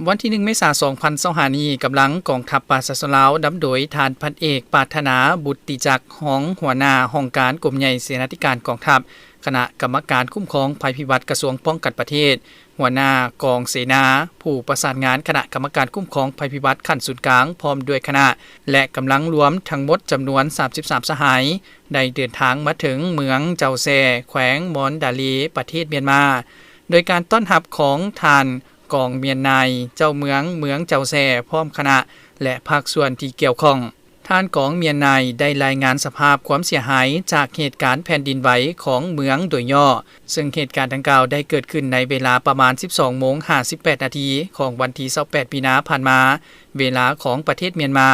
ວັນທີໜຶ່ງ ເມສາ ສອງພັນຊາວຫ້ານີ້, ກຳລັງກອງທັບປະຊາຊົນລາວ ນຳໂດຍທ່ານພັນເອກ ປາດຖະໜາ ບຸດຕິຈັກ ຮອງຫົວໜ້າຫ້ອງການກົມໃຫຍ່ເສນາທິການກອງທັບ, ຄະນະກຳມະການຄຸ້ມຄອງໄພພິບັດກະຊວງປ້ອງກັນປະເທດ, ຫົວໜ້າກອງເສນາ, ຜູ້ປະສານງານຄະນະກຳມະການຄຸ້ມຄອງໄພພິບັດຂັ້ນສູນກາງ ພ້ອມດ້ວຍຄະນະ ແລະ ກຳລັງລວມທັງໝົດຈຳນວນສາມສິບສາມສະຫາຍ ໄດ້ເດີນທາງມາເຖິງເມືອງເຈົ້າແຊ, ແຂວງມອນດາເລ, ປະເທດມຽນມາ, ໂດຍການຕ້ອນຮັບຂອງທ່ານ ກອງມຽນນາຍ ເຈົ້າເມືອງເມືອງເຈົ້າແຊ ພ້ອມຄະນະ ແລະ ພາກສ່ວນທີ່ກ່ຽວຂ້ອງ. ທ່ານກອງມຽນນາຍໄດ້ລາຍງານສະພາບຄວາມເສຍຫາຍຈາກເຫດການແຜ່ນດິນໄຫວຂອງເມືອງໂດຍຫຍໍ້, ເຊິ່ງເຫດການດັ່ງກ່າວໄດ້ເກີດຂຶ້ນໃນເວລາປະມານສິບສອງໂມງຫ້າສິບແປດນາທີຂອງວັນທີຊາວແປດ ມີນາຜ່ານມາ, ເວລາຂອງປະເທດມຽນມາ,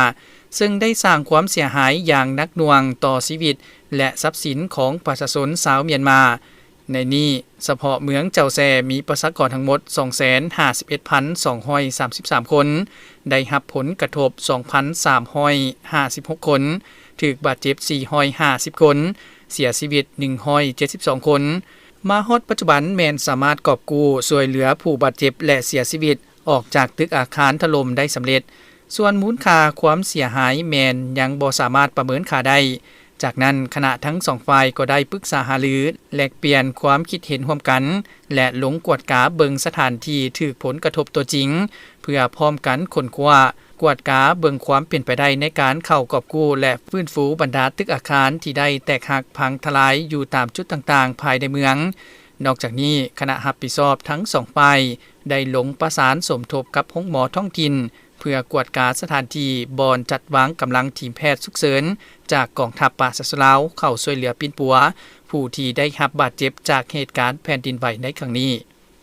ເຊິ່ງໄດ້ສ້າງຄວາມເສຍຫາຍຢ່າງໜັກໜ່ວງຕໍ່ຊີວິດ ແລະ ຊັບສິນຂອງປະຊາຊົນຊາວມຽນມາ. ໃນນີ້, ສະເພາະເມືອງເຈົ້າແຊມີປະຊາກອນທັງໝົດສອງແສນຫ້າສິບເອັດພັນສອງຮ້ອຍສາມສິບສາມຄົນ, ໄດ້ຮັບຜົນກະທົບສອງພັນສາມຮ້ອຍຫ້າສິບຫົກຄົນ, ຖືກບາດເຈັບສີ່ຮ້ອຍຫ້າສິບຄົນ, ເສຍຊີວິດໜຶ່ງຮ້ອຍເຈັດສິບສອງຄົນ. ມາຮອດປັດຈຸບັນແມ່ນສາມາດກອບກູ້, ຊ່ວຍເຫຼືອຜູ້ບາດເຈັບ ແລະ ເສຍຊີວິດອອກຈາກຕຶກອາຄານຖະຫຼົ່ມໄດ້ສຳເລັດ. ສ່ວນມູນຄ່າຄວາມເສຍຫາຍແມ່ນຍັງບໍ່ສາມາດປະເມີນຄ່າໄດ້. ຈາກນັ້ນ, ຄະນະທັງສອງຝ່າຍກໍໄດ້ປຶກສາຫາລື, ແລກປ່ຽນຄວາມຄິດເຫັນຮ່ວມກັນ ແລະ ລົງກວດກາເບິ່ງສະຖານທີ່ຖືກຜົນກະທົບຕົວຈິງ, ເພື່ອພ້ອມກັນຄົ້ນຄວ້າ, ກວດກາເບິ່ງຄວາມເປັນໄປໄດ້ໃນການເຂົ້າກອບກູ້ ແລະ ຟື້ນຟູບັນດາຕຶກອາຄານທີ່ໄດ້ແຕກຫັກພັງທະລາຍຢູ່ຕາມຈຸດຕ່າງໆພາຍໃນເມືອງ. ນອກຈາກນີ້, ຄະນະຮັບຜິດຊອບທັງສອງຝ່າຍໄດ້ລົງປະສານສົມທົບກັບໂຮງໝໍທ້ອງຖິ່ນ ເພື່ອກວດກາສະຖານທີ່ບ່ອນຈັດວາງກຳລັງທີມແພດສຸກເສີນຈາກກອງທັບປະຊາຊົນລາວເຂົ້າຊ່ວຍເຫຼືອປິ່ນປົວຜູ້ທີ່ໄດ້ຮັບບາດເຈັບຈາກເຫດການແຜ່ນດິນໄຫວໃນຄັ້ງນີ້.